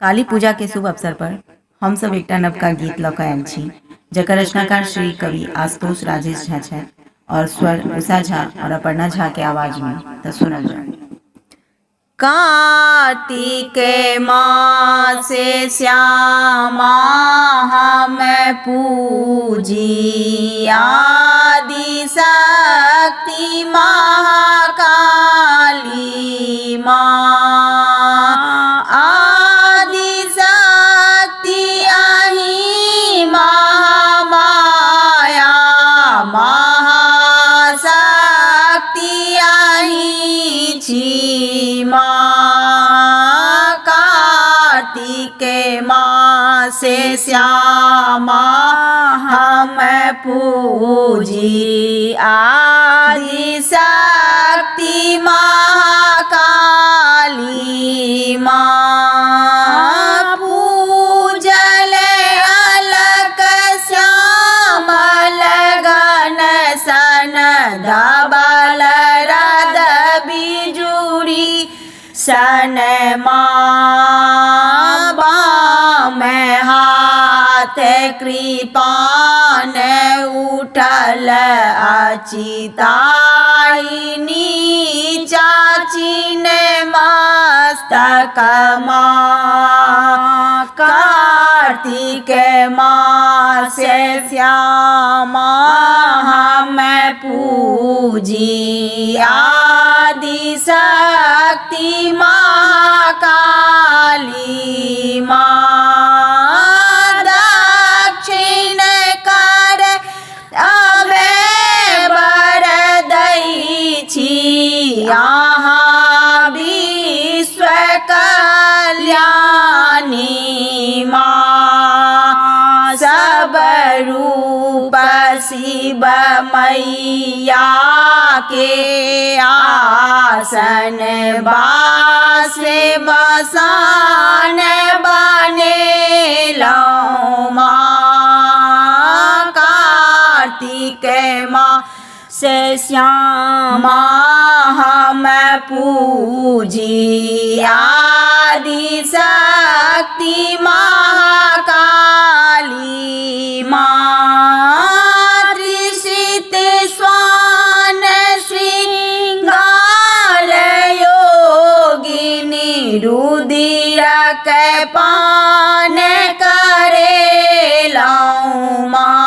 काली पूजा के शुभ अवसर पर हम सब एकटा नवका गीत लऽ कऽ आयल छी, जकर रचनाकार श्री कवि आशुतोष राजेश झा छथि और स्वर उषा झा और अपर्णा झा के आवाज में। तऽ सुनल जाउ। कार्तिक मासे श्यामा हम पूजी आदि शक्ति महाकाली माँ, आदि शक्ति अहीं महामाया, महाशक्ति अहीं छी माँ। कार्तिक मासे श्यामा हम पूजी आदि शक्ति महाकाली माँ। पूजल अलक श्यामल गण सन धबल रद बिजुरी सन माँ, बाम हाथ कृपान उठल अछि ताहिनी चाचिन मस्तक माँ। कार्तिक मासे श्यामा हम पूजी आदि शक्ति महाकाली माँ। दक्षिण कर अभय बर दै छी अहाँ विश्व कल्याणी माँ। सब रूप शिव मैया के आसन बासे बसान बनेलहुँ माँ। कार्तिक माँ से श्यामा हम पूजी आदि शक्ति महाकाली माँ। त्रिशित स्वान श्रृंगार योगिनी रुधिर के पान करेलहुँ माँ।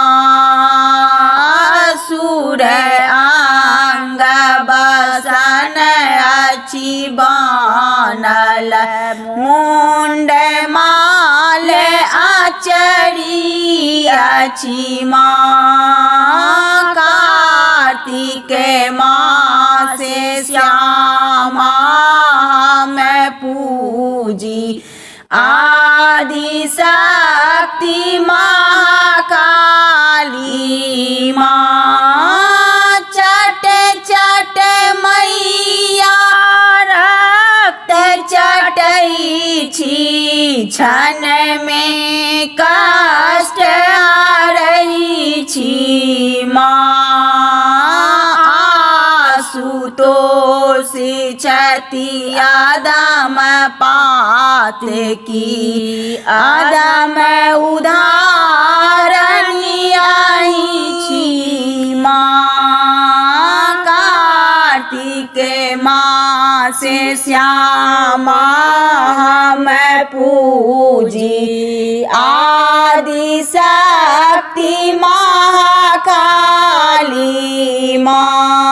सुर अंग बसन अछि बनल मुंड माल आचरी अछि माँ। कार्तिक मासे श्यामा हम पूजी आदि शक्ति महाकाली माँ। चट चट मैया रक्त चटै छी क्षण में कष्ट हरै छी माँ। आशुतोष छथि आदम पात की आदम उदाहरण अहीं छी माँ। कार्तिक मासे श्यामा हम पूजी आदि शक्ति महाकाली माँ।